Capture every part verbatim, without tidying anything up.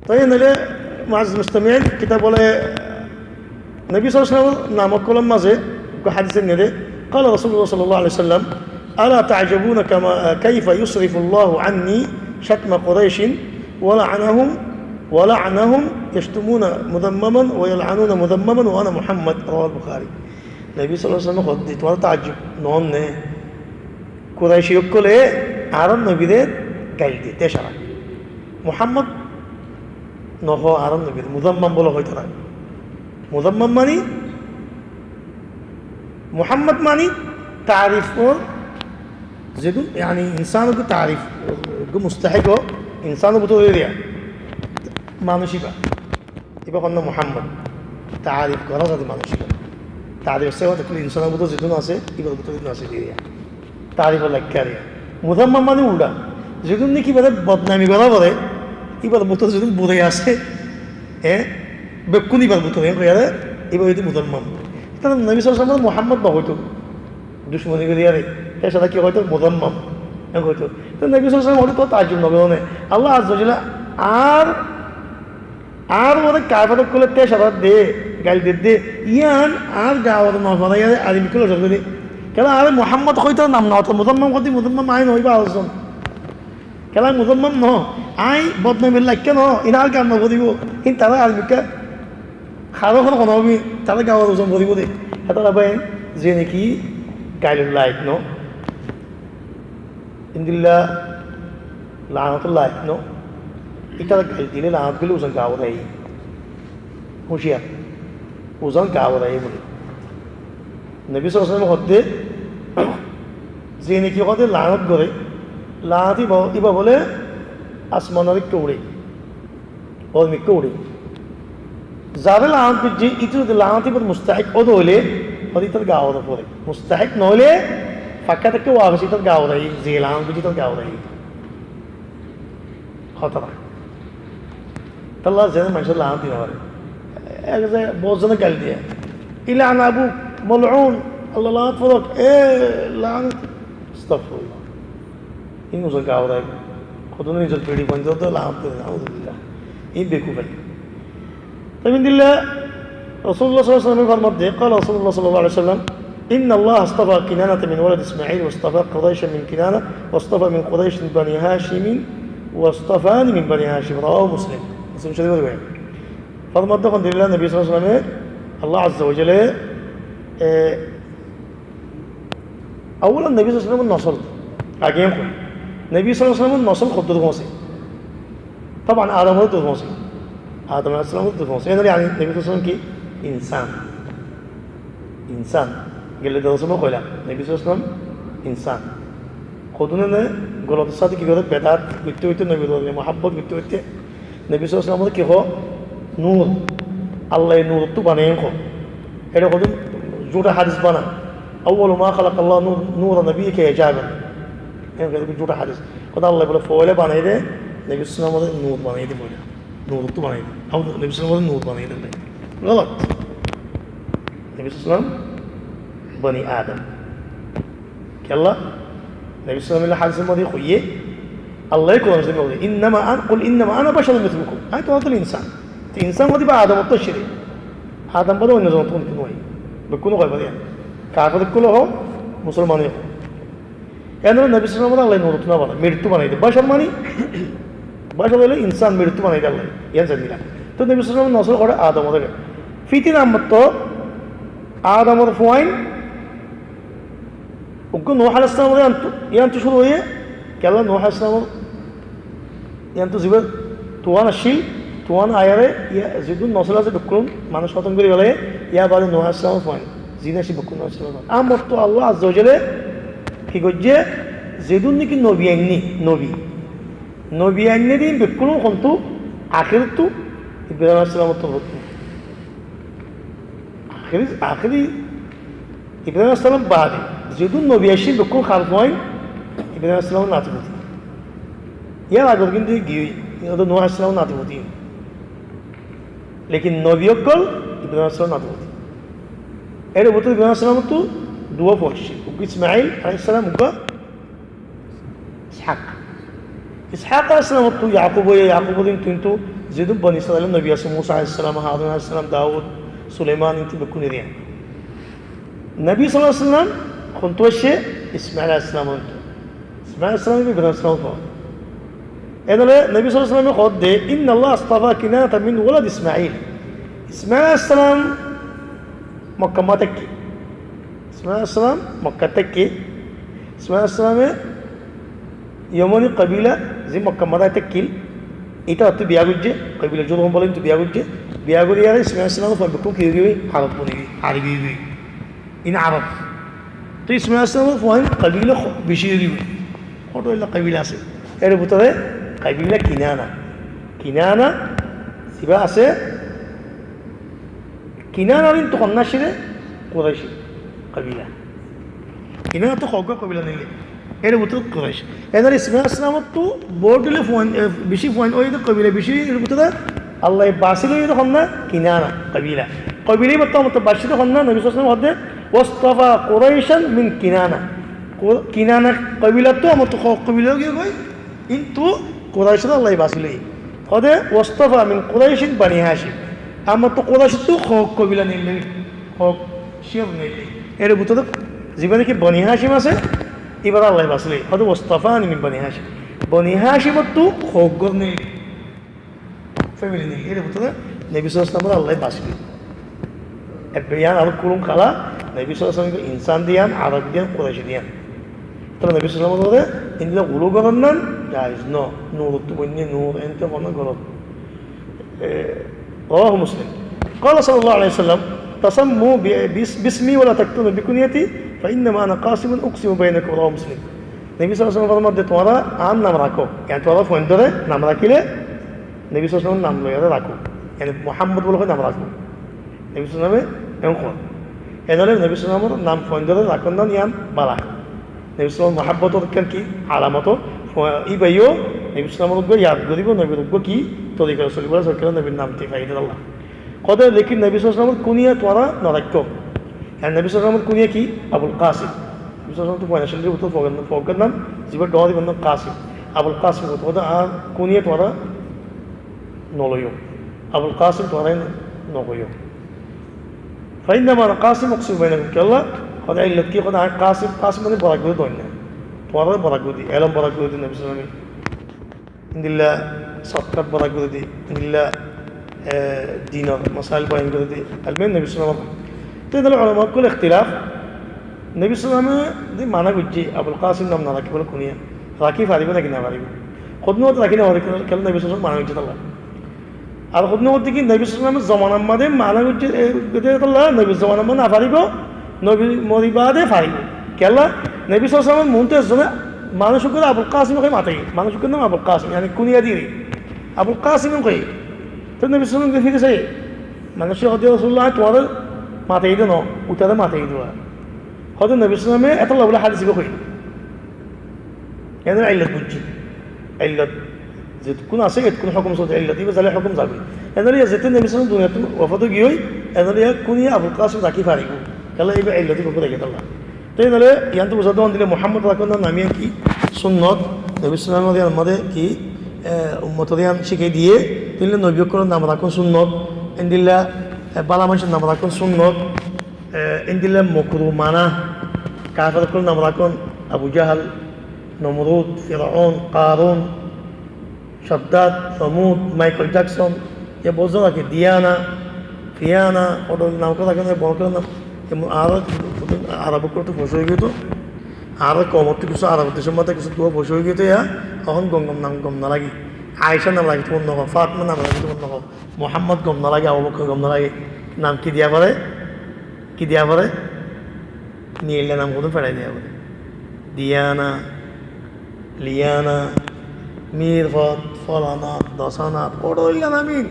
Toi ene óile muazziz mustamiin, kitab óile Nobi sallallahu alaihi wasallam or nam ókkolor mazé uggwá hadis ainné de, قال رسول الله صلى الله عليه وسلم: ألا تعجبون كما، كيف يصرف الله عني شتم قريش ولعنهم، ولعنهم، يشتمون مذمما ويلعنون مذمما وأنا محمد. رواه البخاري. Nobi sallallahu alaihi wasallam e hoódde, tuáñra taajjub noó né? Kuraici ókkole añárar nobire gail diye, tecára. Muhammad nohó añárar nobire, muzammam bóle hoó tará. Muzammam mani, Muhammad mani taarif or, zedún, yani, insán or taarif, uggwá mustahek ó, insán or bútore diya, manúic íba. Íba hoó Muhammad. Taarif gorá zade manúic íba. Taarif sifat ókkol insán or bútore zedún asé, íbar bútore zedún asé diya. Taarif or laikká diya. Muzammam mani uldha. Zedún niki íbare bodnami gorá fore, íbar bútore zedún burai asé, e, bekkún íbar bútore, en hoiyóre, íba óilde muzammam. Ítara Nobi sallallahu alaihi wasallam Muhammad no hoito. Ducmoni gorí yóre, e sára ki hoito? Muzammam. En hoito. Te Nobi sallallahu alaihi wasallam hoito, tuáñra taajjub no goró né? Allah azza wa jalla añár, añár uore kafer ókkole tecára de, gail de de, yián añár gaore no fora yóre, ar mikká loi zar de. Kiyólla añáre Muhammad hoito nam no, to muzammam hoito, muzammam añí no, íba ar zon. Kiyólla añí muzammam no, añí bodnamir laikká no, iín añár gaot no foribo, iín tará ar mikká Haró hono hono óibo, tará gaore zon foribo de. Hétara bái, ze niki gailor laik no, endilla laanotor laik no, ítara gail dile laanot gile uzan gaore aiyé. Huciyar, uzan gaore aiyé bóle. Nobi sallallahu alaihi wasallam hoódde, ze niki hoódde laanot gore, laanot íba, íba bóle asmanor ekka uçe. Ór mikká uçé. Zaré laanot goijjé, íte zodi laanot íbar mustahek óde óile, óde ítar gaore fore. Mustahek no óile, fakká táki wafes ítar gaore aiyé, ze laanot goijjé ítar gaore aiyé. Hotá. Tolla zene manúce laanot di no fare. Ek ze bout zone gail diye. Ilan abuk, mal'un, Allah laanot forok, e laanot. Astagfirullah. Ín uzan gaore aiyé. Hodún nizor beri bondo to laanot dile, nauzubillah. Ín bekuf aiyé. Te endilla Rasulullah sallallahu alaihi wasallam e formadde, قال رسول الله صلى الله عليه وسلم: إن الله اصطفى كنانة من ولد إسماعيل، واصطفى قريشا من كنانة، واصطفى من قريش بني هاشم، واصطفاني من بني هاشم. رواه مسلم. Muslim Shorif or riwayat. Formadde, alhamdulillah, Nobi sallallahu alaihi wasallam e Allah azza wa jalla e Awalan, Nobi sallallahu alaihi wasallam or nosol, age hoi. Nobi sallallahu alaihi wasallam or nosol hoddúr foóñse? Toban, Adam or dur foóñse. Adam alaihissalam or dur foóñse. Ene Nobi sallallahu alaihi wasallam ki? Insan. Insan. Gelle dorse moi hoilam, Nobi sallallahu alaihi wasallam insan. Hodún ene golot or sáte ki gore? Bedat goitte goitte, Nobir loi muhabbot goitte goitte, Nobi sallallahu alaihi wasallam ki hoó? Nur. Allah e nur ottu banaiye hoó. Ere hodún juta hadis bana. أول ما خلق الله نور، نور نبيه يا جابر. En hoó juta hadis. Hodún Allah bole foila banaiye de, Nobi sallallahu alaihi wasallam nur banaiye de foila. Nur ottu banaiye de. Aw Nobi sallallahu alaihi wasallam nur banaiye de. Golot. Nobi sallallahu alaihi wasallam bani Adam. Kiyólla? Nobi sallallahu alaihi wasallam e hadis or modde hoiye, Allah e Kuran Shorif or modde, إنما أنا، قل إنما أنا بشر مثلكم. Añí tuáñrattú insan. Te insan modde ba Adam ottu aiccé de. Adam bade oinno zon ottu no ai. Bekkún hoi fare. Kafer ókkole hoó, musolman e hoó. Ene Nobi sallallahu alaihi wasallam e Allah e nur ottu no banaiye, meçi ottu banaiye de. Bashar mani, bashar óile insan, meçi ottu banaiye de Allah e. Yián zani la. To Nobi sallallahu alaihi wasallam or nosol hoçé? Adam or. Fitinar modde Adam or fuain Uggwá Nuh alaihissalam ot yián tu, yián tu cúru óiye, kiyólla Nuh alaihissalam ot yián tu zibá tuán accíl, tuán aiyóre, iya, zedún nosol asé bekkún manúic hótom gorí félaiye, yar bade Nuh alaihissalam ot fuain, zedún accíl bekkún Nuh alaihissalam ot fuain. Añára to Allah azza wa jalla ki goijjé, zedún niki nobi ainné, nobi. Nobi ainné de bekkún hontú, ahéri tu, Ibrahim alaihissalam ot tu. Ahéri, ahéri Ibrahim alaihissalam bade zedún nobi aiccé bekkún har fuain Ibrahim alaihissalam or nati futi. Yar agor kintu giyói, iyóto Nuh alaihissalam or nati futi. Lekin nobi ókkol Ibrahim alaihissalam or nati futi. Ere bútore Ibrahim alaihissalam ottu duwá fua aiccé. Uggwá Ismail alaihissalam, uggwá Ishak. Ishak alaihissalam ottu Yakub óiye, Yakub or din tintu Zehetu Bani Israilor nobi asé, Musa alaihissalam, Harun alaihissalam, Daud, Suleiman, intu bekkún eriya. Nobi sallallahu alaihi wasallam hontu aiccé? Ismail alaihissalam hontu. Ismail alaihissalam Ibrahim alaihissalam fua. Enole Nobi sallallahu alaihi wasallam hoódde, "Inna Allah astafa Kinanata min walad Ismail." Ismail alaihissalam Mokkar mazé táikke. Ismail alaihissalam Mokkar táikke. Ismail alaihissalame Yamani kabila, ze Mokkar mazé táikkil, ítarattú biya goijjé, kabila Jurhum bole, ítarattú biya goijjé. Biya gorí yáre Ismail alaihissalamor fuain bekkún ki ói giyói? Arab ói giyói. Arab ói giyói. In Arab. Toi Ismail alaihissalamor fuain kabila ho-, beci ói giyói. Hoto illa kabila asé. Ér bútore kabila Kinana. Kinana ziba asé, Kinana intu honna asé de Kuraici kabila. Kinana to hoggwá kabila neile. Ér bútore Kuraici. Enore Ismail alaihissalamottu bor dile fuain, e, beci fuain ói de kabila beci, ér bútore Allah basi loi de honna Kinana kabila. Kabila iba to amar to basi de honna, Nobi sallallahu alaihi wasallam hoódde, "Wastafa Quraishan min Kinana." Ku-, Kinana kabila to amar to ho-, kabila ói giyói, intu Quraicóre Allah basi loi. Hoódde, "Wastafa min Quraishin Bani Hashim." Amar to Quraicóttu hok kabila neille, hok ciyar neille. Ér bútore ziba niki Bani Hashim asé, ibare Allah basi loi. Hoódde, "Wastafani min Bani Hashim." Bani Hashimottu hok gór neille. Family neille. Ér bútore Nobi sallallahu alaihi wasallamore Allah basi loi. Ebbe yián aró kulum kála, Nobi sallallahu alaihi wasallam insan de yián, Arab de yián, Kuraici de yián. Tóile Nobi sallallahu alaihi wasallamore endilla gulu goron nan jaiz no. Nurottu boinne nur, ente hono golot. E, rawahu Muslim. Qala sallallahu alaihi wasallam, "Tasammu bi, bis-, bismi wa la taktanu bi kunyati, fa innama ana Qasimun uqsimu bainakum." Rawahu Muslim. Nobi sallallahu alaihi wasallam formar de, tuáñra añár nam rakó. Yáni tuáñra fuaindore nam rakíle Nobi sallallahu alaihi wasallamor nam loiyóre rakó. Yáni Muhammad buli hoi nam rakó. Nobi sallallahu alaihi wasallam e eén hoó. Enore Nobi sallallahu alaihi wasallamor nam fuaindore rakón nan yián bala. Nobi sallallahu alaihi wasallamor muhabbotor ekkán ki alamot, fua-, iba yó Nobi sallallahu alaihi wasallamor uggwá yad goribo, Nobir uggwá ki torika solibar, sókkole Nobir nam ti faiyé de Allah. Hoódde, lekin Nobi sallallahu alaihi wasallamor kunya tuáñra no rakó. Yáni Nobi sallallahu alaihi wasallamor kunya ki? Abul Qasim. Nobi sallallahu alaihi wasallam to fuain accíl de, bútore fo-, fo-, fuain nam, ziba dhoóñr, ibar nam Qasim. Abul Qasim hoódde, añár kunya tuáñra no loiyó. Abul Qasim tuáñra no hoiyó. Fa innama ana Qasim uqsimu bainakum. Kiyólla? Hoódde illot ki? Hoódde añí Qasim, Qasim mane borak gorí de honna. Tuáñra borak gorí de, elóm borak gorí de Nobi sallallahu alaihi wasallam e. Endilla sodkat borak gorí de, endilla, e, dinor masail boyan gorí de, elmé Nobi sallallahu alaihi wasallam. Toi endilla ulama ókkol ektilaf, Nobi sallallahu alaihi wasallam e de mana goijjé Abul Qasim nam no rakíbole kunya, rakí faribo naki no faribo? Hodún wokto rakí no faribo, kiyólla Nobi sallallahu alaihi wasallam mana goijjé tolla. Ar hodún wokto ki Nobi sallallahu alaihi wasallam e zomanar mazé mana goijjé, e, goijjé tolla, Nobir zomanar mazé no faribo, Nobi mori baade faribo. Kiyólla? Nobi sallallahu alaihi wasallam e muúntu ezzone manúic uggwáre Abul Qasim hoi mataiyé. Manúic uggwár nam Abul Qasim, yáni kunya diyé. Abul Qasim hoi. Toi Nobi sallallahu alaihi wasallam e firi saiyé. Manúic e hoó de, "Ya Rasulullah, añí tuáñre mataiyí de no, utare mataiyí de." Hoódde Nobi sallallahu alaihi wasallam e etolla buli hádis ibá hoiyé. Enore illot buijjé. Illot zetukkún asé, etukkún hókum sóde illot, ibá zaile hókum zabi. Enore zetu Nobi sallallahu alaihi wasallam duniyattu wafat ói giyói, enore kunya Abul Qasim rakí faribo. Kiyólla ibá illot ibá fúrai giyé tolla. Toi enore yián to buzá de hondilla Muhammad rakón nan nam yián ki? Sunnot. Nobi sallallahu alaihi wasallam e yián mazé ki, e, ummotor yián cíkai diyé. Toi endilla nobi ókkolor nam rakón sunnot. Endilla, e, bála maincór nam rakón sunnot. E, endilla mokruh, mana. Kafer ókkolor nam rakón, Abu Jahal, Nomrud, Firaun, Karun, Shaddad, Samud, Michael Jackson, e bout zon rakí, Diana, Fiana, hoto nam rakón, e bout nam. Emon añárar Arab ókkol ottu fosó ói giyói to, añárar koum ottu kessú Arab decór mazé kessú dua fosó ói giyói to, ya, ehón gom gom nam gom no lage. Aisha nam rakíto mone no hoó, Fatma nam rakíto mone no hoó, Muhammad gom no lage, Abu Bakar gom no lage. Nam ki diya fare? Ki diya fare? Niyella nam hodún feçai diya fare. Diana, Liana, Mirfat, Folanat, Dosanat, hoto illa nam in.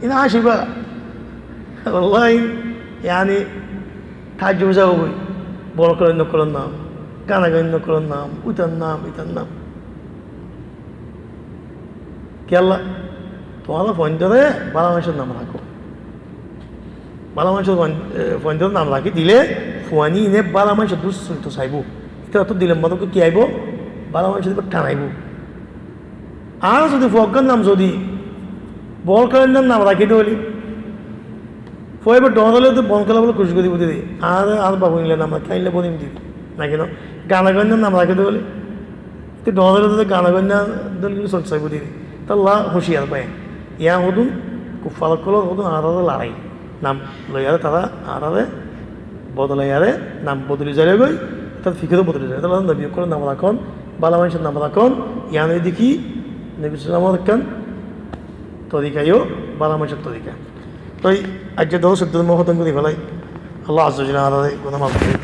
In aciba. Wallahi, yani, taajjub ói zagói. Boro ókkolor, ókkolor nam. Gana gana ókkolor nam. Utar nam, itar nam. Kiyólla? Tuáñra fuaindore bála maincór nam rakó. Bála maincór fuain-, e, fuaindore nam rakí dile, fuain ine bála maincór dusturi to saibo. Ítarattú dilor modde ki aibo? Bála maincór ibá than aibo. Ar zodi fua uggwár nam zodi Bol kéla nam rakí dóile, fuaibá dhoóñr óile to bol kéla bóle kucíc gorí dibou de. Añáre añár bafe nam rakí añíle bólim de. Naki no? Gana goinna nam rakí dóile, te dhoóñr óile to gana goinna dóile sóñsa gorí de. Tolla huciyar bái. Yián hodún, kuffar ókkolor hodún añáráre larai. Nam loiyaré tará añáráre bodolaiyaré, nam bodoli zailé goi, tar fikir bodoli zailé. Tolla nobi ókkolor nam rakón, bála maincór nam rakón, yián óilde ki, nobi sallallahu alaihi wasallam ekkán torika, yó bála maincór torika. Toi aijja dóro sóiddo minit hótom gorí félai. Allah azza wa jalla añáráre guná maf gorók,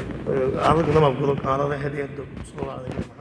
añáráre guná maf gorók, añáráre hedayot douk. Sallallahu alaihi wasallam.